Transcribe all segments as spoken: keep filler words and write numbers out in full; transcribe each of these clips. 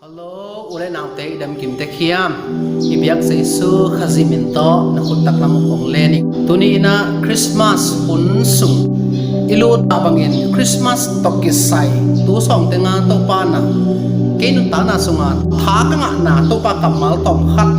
Hallo, u le naute, i damkim tek hiam? I biak Jesu Khazih min tawh na khut taklam uh kong len ing. Tuni in ah Christmas hun sung i lut a bangin Christmas tawh kisai tu sawng tenga Topa na kei nuntakna sungah tha ka ngahna Topa kammal tawm khat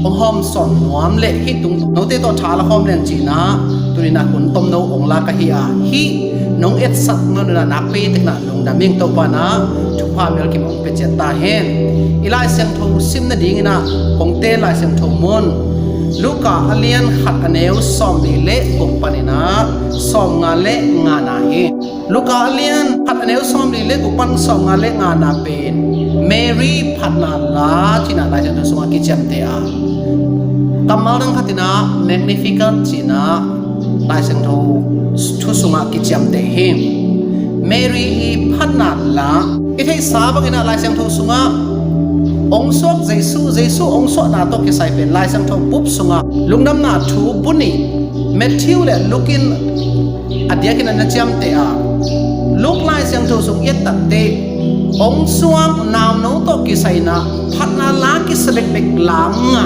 hong hawm sawn nuam leh hih tung note tawh tha la khawm leng ci-in ah tuni in ah hun tomno hong lak ahi a, hih nong etsak ngan un ah nakpi takin ah lungdam ing. Topa in ah thupha melkim hong pia ciat ta hen. I Lai Siangtho sim nadingin ah kong ten Lai Siangtho mun Luka a lian khat a neu sawmli le guk panin ah sawmnga le ngana hi. Luka a lian khat a neu sawmli le guk pan sawmnga le ngana pen Mary phatna la ci-in ah Lai Siangtho sungah kiciamteh a, kammal dang khat in ah Magnificat ci-in ah Lai Siangtho thu sungah kiciamteh hi. Mary i phatna la i theihsa bangin ah Lai Siangtho sungah hong suak Jesu, Jesu hong suahna tawh kisai pen Lai Siangtho bup sungah Lungdamna Thu bu nih Matthew le Luke in a diakin a na ciamteh a, Luke Lai Siangtho sung i et takteh hong suak nauno tawh kisai in ah phatna la kisa bekbek la nga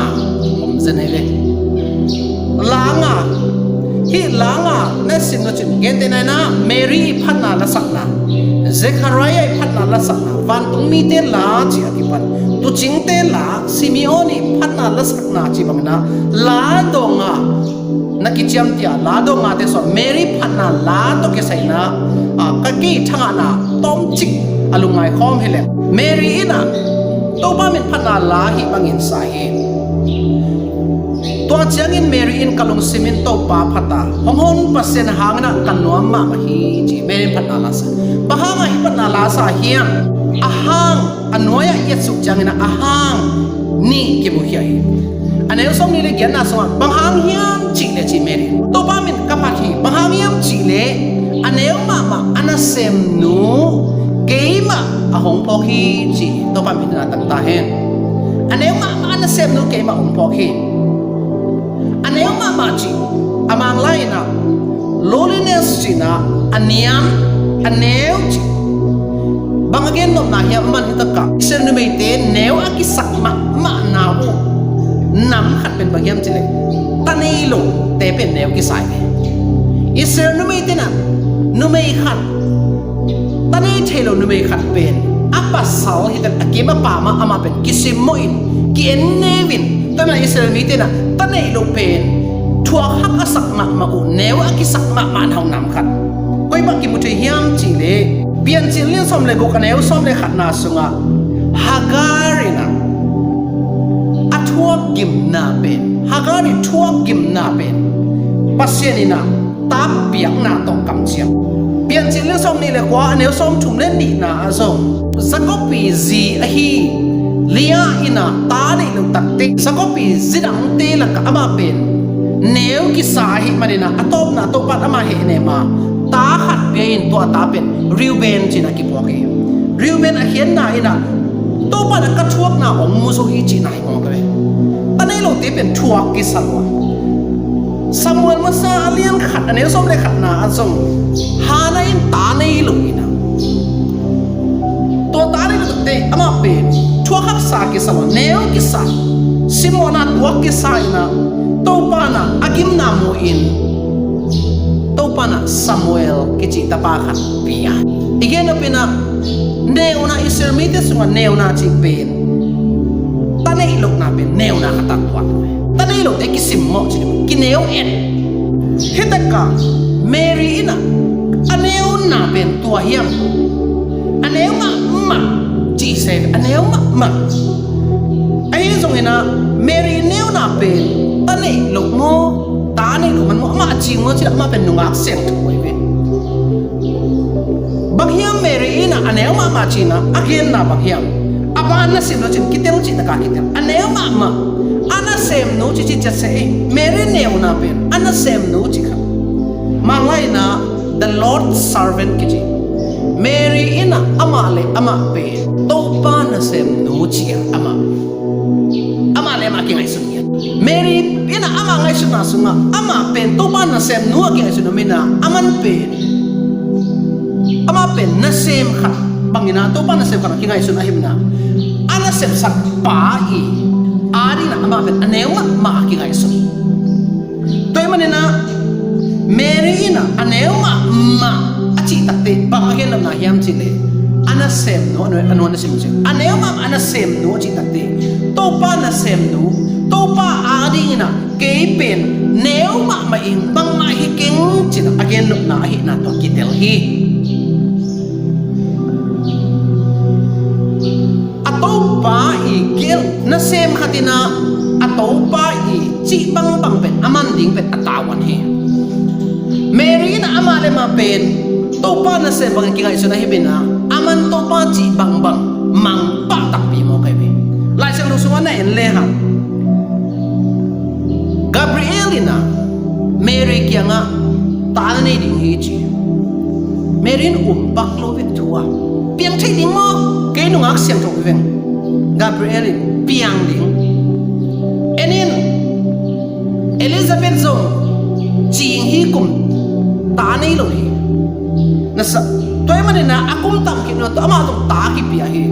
om zen hi ve. La nga, hih la nga na sim lo cin gentehna in ah Mary i phatna lasakna, Zechariah i phatna lasakna, vantung mite la ci a kipan, tuucingte la, Simeon i phatna lasakna ci bangin ah la dawng a na kiciamteh a, la dawng a te sawng Mary phatna la tawh kisai in ah, a, ka kei thangahna tawmcik a lungngai khawm hi leh Mary in ah Topa min phatna la hih bangin sa hi. Tua ciangin Mary in, "Ka lungsim in Topa phat a, hong hon Pasian hangin ah ka nuam mahmah hi," ci. Mary in phatna la sa. Bang hangah hih phatna la sa hiam? A hang a nuai-ah i etsuk ciangin ah a hang nih kimukhia hi. A neu sawmli le giatna sungah bang hang hiam cih leh ci Mary in, "Topa min ka phat hi. Bang hang hiam cih leh a neu mahmah a nasemnu keimah a hong phawk hi," ci. Topa min a tang ta hen. "A neu mahmah a nasemnu keimah hong phawk hi." A neu mahmah cih a Manglai in ah lowliness cih in ah a niam, a neu cih. Bang a gen nopna hiam? Aman hi takah Israel numeite neu a kisak mahmahna uh nam khat pen bang hiam cih leh ta nei lote pen neu kisa hi ve. Israel numeite in ah numei khat, ta nei thei lo numei khat pen a pasal hi tak a kim a pam ah amah pen kisimmawh in, ki-en neu in, tua ahih manin Israel mite in ah ta neih loh pen thuak hak a sak mahmah uh, neu a kisak mahmah na uh nam khat. Koi mah kimu thei hiam cih leh Piancil lian sawm le guk a neu sawm le khatna sungah Hagar in ah a thuak gimna pen, Hagar i thuak gimna pen Pasian in ah ta piakna tawh kamciam. Piancil lian sawmnih le kua a neu sawmthum le nihna ah zong Jakob i zi ahi Leah in ah ta neih loh takteh Jakob i zi dangte lakah amah pen neu kisa ahih manin ah a tawpna Topa in amah hehnem a ta khat pia in tua ta pen Reuben ci-in ah kipuak hi. Reuben a khiatna in ah Topa in ah ka thuakna hong mu zo hi cihna hi mawk a ve. Ta nei lote pen thuak kisa lua. Samuel masa a lian khat a neu sawm le khatna ah zong Hannah in ta nei lo in ah, tua ta nei lo takteh amah pen thuak haksa kisa lua, neu kisa, simmawhna tuak kisa in ah Topa in ah a gimna mu in Topa in ah Samuel kici tapa khat pia. I gen nop in ah neuna, Israel mite sungah neuna cih pen ta neih lohna pen neuna khat ah tuak. Ta neih lohte kisimmawh cih, kineu et. Hi takah Mary in ah a neuna pen tua hiam? A neu mahmah cih se, a neu mahmah. Ahi zongin ah Mary neuna pen ta neih loh maw, ta neih loh man maw, amah a ci maw cih leh amah pen nungak siangtho ahi ve. Bang hiam Mary in ah a neu mahmah cihna a genna bang hiam? A ban nasem lo cin kitel cih takah kitel. A neu mahmah a nasemnu cih cih ciat se ei. Mary neuna pen a nasemnu cih kha. Manglai in ah the Lord's servant kici. Mary in ah amah le amah pen Topa nasemnu ci-a amah, amah le amah kingaihsun ngiat. Mary in ah amah ngaihsutna sungah amah pen Topa nasemnu a kingaihsun a om in ah aman pen, amah pen nasem khat bangin ah Topa nasem khat a kingaihsun ahih manin ah a sepsak pa i adingin ah amah pen a neu mahmah a kingaihsun. Tua ahih manin ah Mary in ah a neu mahmah a cih takteh bang a gen nopna hiam cih leh, a nasemnu, a neu, a neu nasemnu cih, a neu mahmah a nasemnu a cih takteh Topa nasemnu, Topa adingin ah kei pen neu mahmah in bangmah hi keng ci-in ah a gen nopna ahihna tawh kitel hi. A Topa i gen, nasem khat in ah a Topa i cih bangbang pen a man ding pen a tavuan hi. Mary in ah amah le amah pen Topa nasem bangin kingaihsun ahih manin ah a man Topa cih bangbang mang pah takpi mawk ahi ve. Lai Siangtho sungah na en lehang Gabriel in ah Mary kiangah, "Ta na nei ding hi," ci. Mary in um pak lo vek thu a, "Piang thei ding maw? Kei nungak siangtho hi veng." Gabriel in, "Piang ding. En in, Elizabeth zong cing hi, kum ta nei lo hi. Na sa, tua ahih manin ah a kum tam khit nua tawh amah zong ta kipia hi.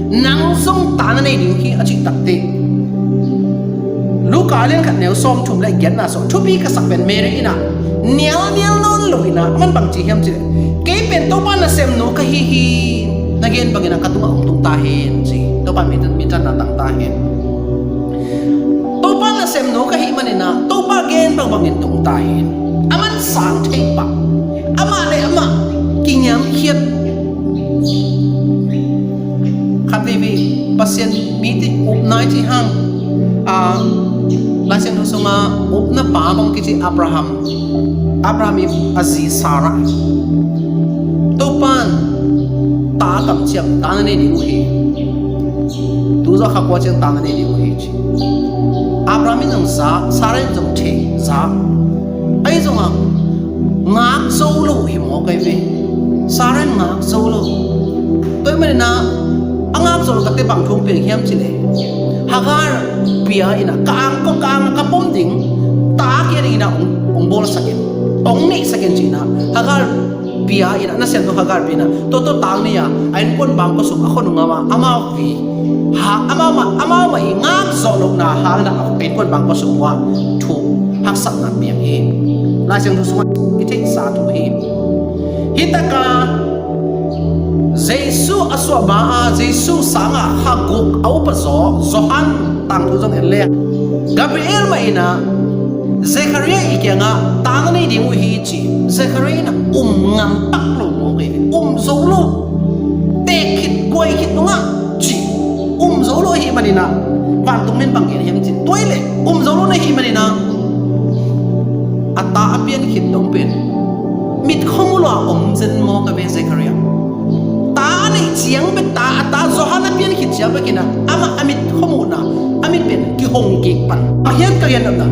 Nang zong ta na nei ding hi," a cih takteh Luka a lian khat neu sawmthum le giatna sung, thupi ka sak pen Mary in ah nialnial nawn lo in ah a man bang ci hiam cih leh, "Kei pen Topa nasemnu ka hi hi, na gen bangin ah ka tungah hong tung ta hen," ci. Topa min, minthanna tang ta hen. Topa nasemnu ka hih manin ah Topa gen bangbangin tung ta hen. A man sang thei pah. Amah le amah kingiamkhiat. Khat veivei Pasian mite upna i cih hang, a, Lai Siangtho sungah upna pa bang kici Abraham. Abraham i a zi Sarah. Topa'n ta kamciam, ta na nei ding uh hi. Tu zawh kha kua ciang ta na nei ding uh hi, ci. Abraham in zong za, Sarah in zong thei, za. Ahi zongah ngak zo lo uh hi mawk ahi ve. Sarah in ngak zo lo. Tua ahih manin ah a ngak zo lo takteh bang thu hong piang hiam cih leh, Hagar pia in ah, "Ka ang, ka ang, ka pom ding, ta kia dingin ah hong, hong bawlsak in, hong neihsak in," ci-in ah Hagar pia in ah, nasemnu Hagar pia in ah, tua, tua ta nei a, a innkuan bangkua sung, a khuanung a, amau pi ha, amau mah, amau mah i ngak zawh lohna hangin ah a innkuan bangkua sung uah thu haksatna piang hi. Lai Siangtho sungah i theihsa thu hi. Hi takah Jesu a suahba a, Jesu sangah kha guk a up a zaw Johan tangthu zong en le, Gabriel mah in ah Zechariah i kiangah ta na nei ding uh hi, ci. Zechariah in ah um ngam pak lo mawk hi. Um zo lo. Teek khit, guai khit nungah, ci. Um zo lo ahih manin ah vantung min bang gen hiam, ci. Tua ahih leh um zo lo na hih manin ah a ta a pian khit dong pen mit khua mu lo a om zen mawk a ve Zechariah. Ta a neih ciang bek, ta, a ta Johan a pian khit ciang bek in ah amah a mit khua muhna, a mit pen kihong kik pan. Pasian ka gen nopna,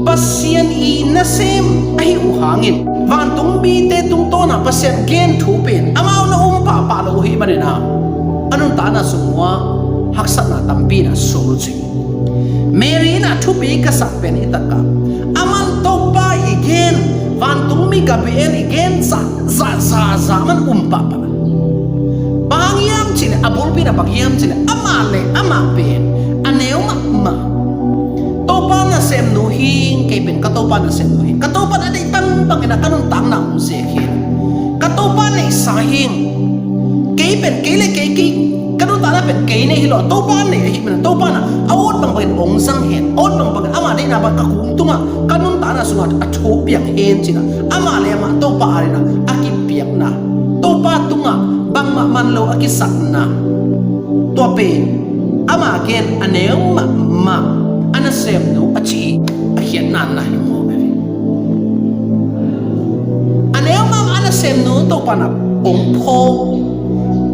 Pasian i nasem ahih uh hangin vantung mite tungtawn ah Pasian gen thu pen amau na um pahpah lo uh ahih manin ah a nuntakna sung uah haksatna tampi in ah suak uh, ci. Mary in ah thupi ka sak pen hi takah, aman Topa i gen, vantung mi Gabriel i gen zah, zah, zah, zah man um pahpah. Bang hang hiam cih leh, a bulpi in ah bang hiam cih leh, amah le amah pen a neu mahmah. Topa nasemnu hing, kei pen ka Topa nasemnu hing. Ka Topa in a deih bangbang in ah ka nuntakna hong zek hi. Ka Topa neihsa hing. Kei pen, kei le kei, kei, ka nuntakna pen kei nei hi lo a, Topa nei ahih manin ah, Topa in ah a ut bangbangin hong zang hen, a ut bangbangin amah deihna bang ka kung tungah, ka nuntakna sungah a thu piang hen ci-in ah, amah le amah Topa adingin ah a kipiakna, Topa tungah bangmah man lo a kisakna, tua pen ama gen a neu mahmah a nasemnu a cih a khiatna na hi mawk ahi. A neu mahmah a nasemnu Topa in ah hong phawk.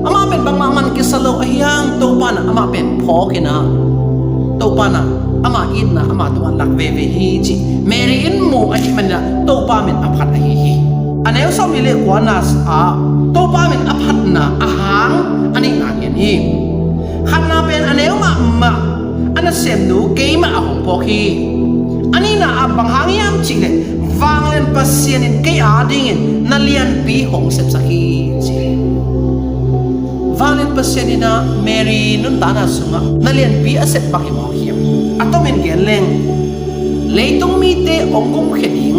Amah pen bangmah man kisa lo ahih hang Topa in ah amah pen phawk in ah, Topa in ah ama itna ama tungah lak veve hi, ci Mary in mu ahih manin ah Topa min a phat ahi hi. A neu sawmnih le kuana ah Topa min a phatna a hang a nihna hi. Khatna pen a neu mahmah a nasemnu keimah a hong phawk hi. A nihna ah bang hang hiam cih leh, vanglian Pasian in kei adingin na lianpi hong sepsak hi, ci. Bang hangin Pasian in ah Mary nuntakna sungah na lianpi a sep bang hi mawk hiam? A tomin gen leng, leitung mite hong gumkhia ding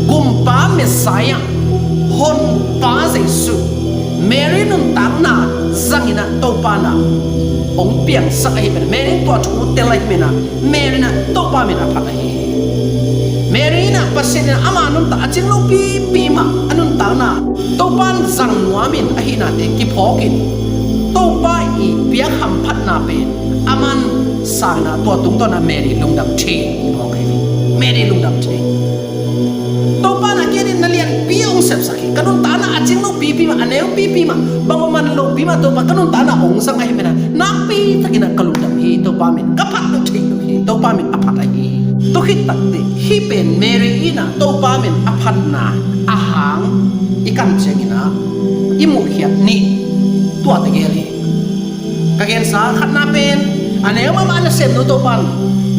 Gumpa Messiah, Honpa Jesu, Mary nuntakna zangin ah Topa in ah hong piangsak ahih manin, Mary in tua thu tel ahih manin ah Mary in ah Topa min a phat ahi hi. Mary in ah Pasian in ah ama nuntak a cing lopipi mah a nuntakna Topa in zang nuam in ahihnate kiphawk in, Topa i piak hamphatna pen a man sangin ah tua tungtawn ah Mary lungdam thei. Mary lungdam thei. Topa in ah ken in na lianpi hong sepsak hi. Ka nuntakna a cing lopipi mah, a neupipi mah, bang a man lopi mah Topa ka nuntakna hong zang ahih manin ah nakpi takin ah ka lungdam hi. Topa min ka phat lo thei lo hi. Topa min a phat ahi hi. Tua khit takteh hih pen Mary in ah Topa min a phatna a hang i kan ciangin ah i muhkhiat nih tuate gel hi. Ka gensa khatna pen a neu mahmah a nasemnu Topa in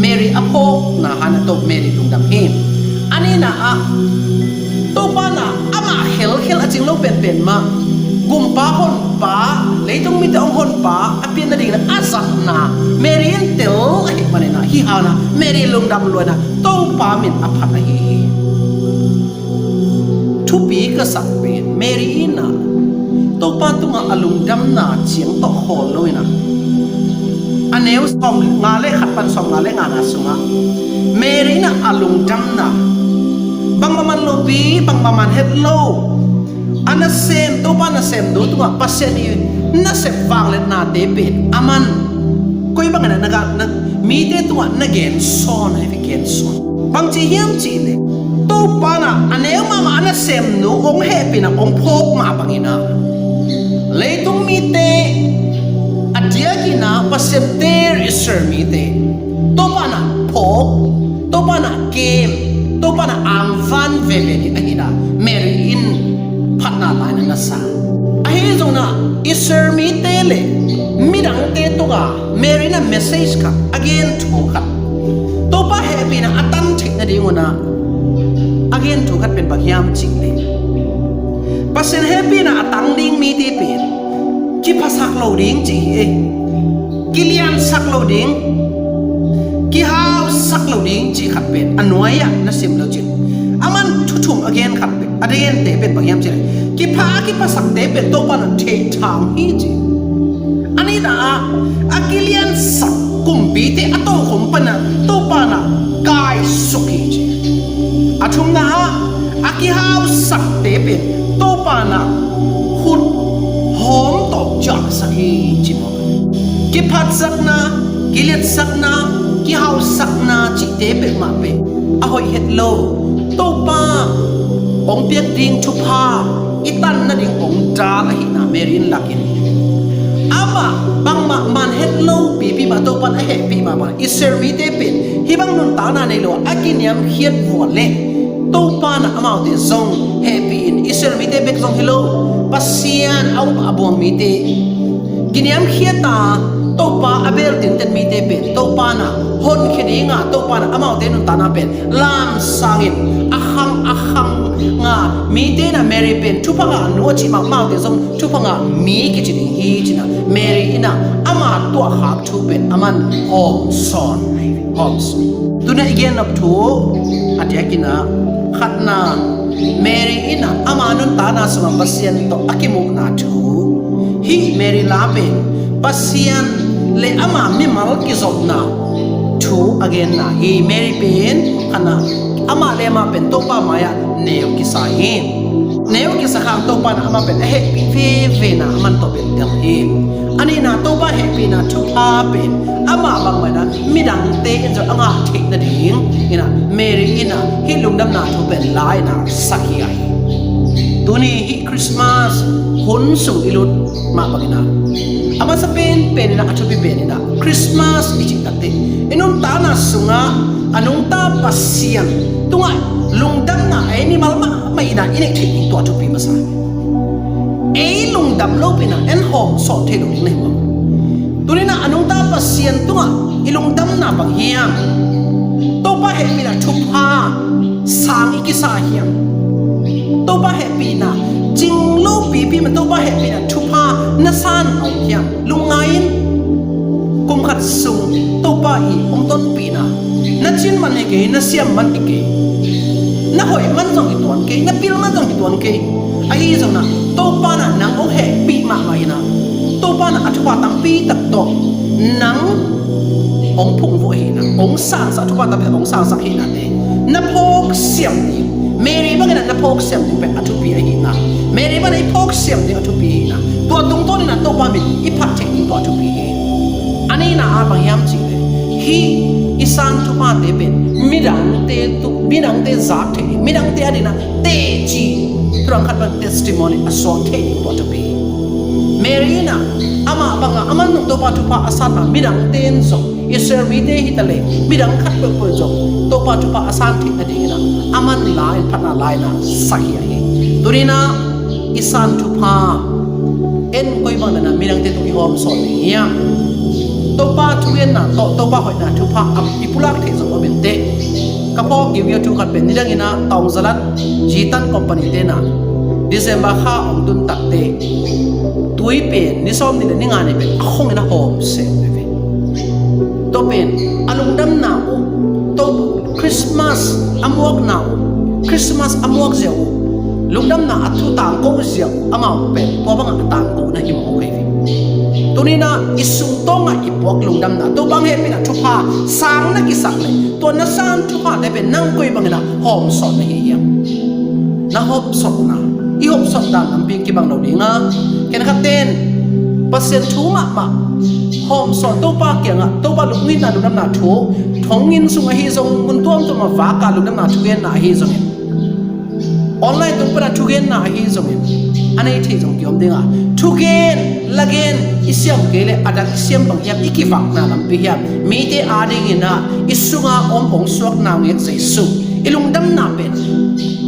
Mary a phawkna hangin ah Topa Mary lungdam hi. A nihna ah Topa in ah amah khelkhel a cing lo penpen mah Gumpa Honpa, leitung mite hong Honpa a pian nadingin a zatna Mary in tel ahih manin ah hih hangin ah Mary lungdam lua in ah Topa min a phat ahi hi. Thupi ka sak pen Mary in ah Topa tungah a lungdamna ciang tawh khawl lo in ah, a neu sawmnga le khat pan sawmnga le ngana sungah Mary in ah a lungdamna, bang a man lopi, bang a man het lo, a nasem, Topa nasemnu tungah Pasian i nasep vangliatnate pen a man koi bangin ah na gah, na mite tungah na gensawn ahi ve, gensawn. Bangci hiam cih leh Topa in ah a neu mahmah a nasemnu hong hehpih in ah hong phawk mah bangin ah leitung mite a diakin ah Pasian tel Israel mite Topa in ah phawk, Topa in ah kem, Topa in ah angvan veve ding ahi in ah Mary in phatna la-in ah na sa. Ahi zongin ah Israel mite le midangte tungah Mary in ah message khat, a gen thu khat, Topa hehpihna a tang theih nadingun ah a gen thu khat pen bang hiam cih leh, Pasian hehpihna a tang ding mite pen kiphasak lo ding cih hi e. Kiliansak lo ding, kihausak lo ding cih khat pen a nuai-ah na sim lo cin, a man thu thum a gen khat pen, a gente pen bang hiam cih leh, kipha a kiphasakte pen Topa in ah theh thang hi ci. A nihna ah a kiliansak kumpite a tokhom pan ah Topa in ah kaisuk hi ci. A thumna ah a kihausakte pen Topa in ah khut hawm tawh ciahsak hi ci maw. Kiphatsakna, kiliatsakna, kihausakna cihte peuhmah pen a hoih het lo, Topa hong piak ding thupha i tan nading hong dal ahihna Mary in lak in, amah bangmah man het lo pipi mah Topa in a hehpih mah bang Israel mite pen hih bang nuntakna nei lo a kiniamkhiat vua leh Topa in ah amaute zong hehpih in, Israel mite bek zong hi lo, Pasian a up a buang mite, kiniamkhiat a Topa a beel tinten mite pen Topa in ah honkhia ding a, Topa in ah amaute nuntakna pen lamsang in, a khang a khang a, mite in ah Mary pen thupha ngahnu a cih mah amaute zong thupha ngah mi kici ding hi ci-in ah Mary in ah ama tuahkhak thu pen a man hawmsawn, hawmsawn. Tu-in ah i gennop thu a diakin ah khatna, Mary in ah ama nuntakna sungah Pasian tawh a kimuhna thu, hih Mary la pen Pasian le ama mimal kizopna thu a genna hi. Mary pen khatna, amah le amah pen Topa mai-ah neu kisa hi. Neu kisa khang Topa in ah amah pen a hehpih veve-na a man tawh pen tel hi. A nihna, Topa hehpihna thupha pen amah bangmah in ah midangte in zong a ngah theih nading in ah Mary in ah hih lungdamna thu pen la-in ah sak hi a hi. Tuni hih Christmas hun sung i lut mah bangin ah a masa penpen in ah a thupi pen in ah Christmas i cih takteh i nuntakna sungah a nungta Pasian tungah lungdamna ei mimal mahmah in ah i neih theih ding tua thupi masa hi. Ei lungdam lo pen ah en hawmsawn thei lo ding na hi mah. Tuni-in ah a nungta Pasian tungah i lungdamna bang hiam? Topa hehpihna thupha sang i kisa hiam? Topa hehpihna Cing lo pipi mah Topa hehpihna thupha na san a om hiam? Lungngai in. Kum khat sung Topa i hong tonpihna, na cin man hi kei, na siam man hi kei, na hoih man zong hi tuan kei, na pil man zong hi tuan kei. Ahi zongin ah Topa in ah nang hong hehpih mahmah in ah, Topa in ah a thupha tampi tak tawh nang hong phungvuah hi in ah, hong sangsak, thupha tampi tak hong sangsak hi in ah, te na phawk siam ding, Mary bangin ah na phawk siam ding pen a thupi ahi in ah, Mary bangin ah i phawk siam ding a thupi hi in ah, tua tungtawn in ah Topa min i phat theih ding tua a thupi hi. A nihna ah bang hiam cih leh, hih i san thuphate pen midangte tu, midangte zak theih ding, midangte adingin ah teci, thudang khat bang testimony a suak theih ding tua a thupi hi. Mary in ah amah bangin ah, aman zong Topa thupha a san a, midangte in zong, Israel mite hi ta leh midang khat peuhpeuh zong Topa thupha a san theih nadingin ah aman la in, phatna la in ah sak hi a hi. Tuni in ah i san thupha en koi bangin ah midangte tung i hawmsawn ding hiam? Topa thugenna tawh Topa hoihna thupha a i pulak theih zong om in teh. Ka phawk giugiau thu khat pen, nidangin ah Taung Zalat, Zitan Company te in ah December kha hong tun takteh tui pen ni sawm nih le ni nga ni pen a khong in ah hawm seng uh hi ve. Tua pen a lungdamna uh, tua Christmas a muakna uh, Christmas a muak zia uh, lungdamna a thu tangko zia uh, amau pen tua bangin a tangkona hi mawk hi ve. Tuni in ah i sungtawng ah i puak lungdamna, Topa hehpihna thupha sang na kisak leh, tua na san thuphate pen nang koi bangin ah hawmsawn na hi hiam? Na hawmsawtna, i hawmsawt dan lampi kibang lo ding a, khenkhatte in Pasian thu mahmah hawmsawn, Topa kiangah, Topa lungdamna, lungdamna thu, thonginn sung ahi zong, mun tuamtuam ah vak a lungdamna thugenna ahi zongin, online tung pan a thugenna ahi zongin, a nei thei zong kiom ding a, thugen lagen i siam kei leh a dak i siam bang hiam, i kivakna lampi hiam? Mite adingin ah i sunga om hong suakna ngek Jesu, i lungdamna pen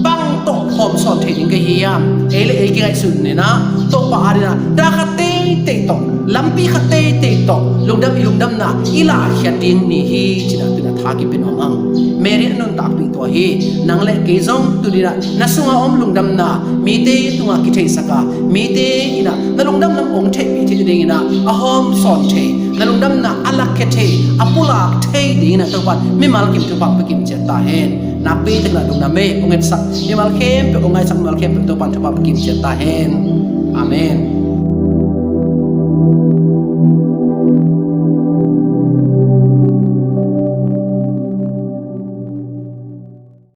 bang tawh hawmsawn thei ding ka hi hiam? Ei le ei kingaihsun in ah, Topa adingin ah dak khat teitei tawh, lampi khat teitei tawh lungdam, i lungdamna i lahkhiat ding ni hi, ci-in ah tuni in ah tha kipia nuam ing. Mary a nuntakpih tua hi. Nang le kei zong tuni in ah na sunga om lungdamna mite tungah kitheisak a, mite in ah na lungdamna hong theihpih theih dingin ah a hawmsawn thei, na lungdamna a lakkhia thei, a pulak thei dingin ah Topa in mimal kim thupha hong pia kim ciat ta hen. Nakpi takin ah lungdam ei, hong etsak mimal khempeuh, hong ngaihsak mimal khempeuh Topa in thupha hong pia kim ciat ta hen. Amen.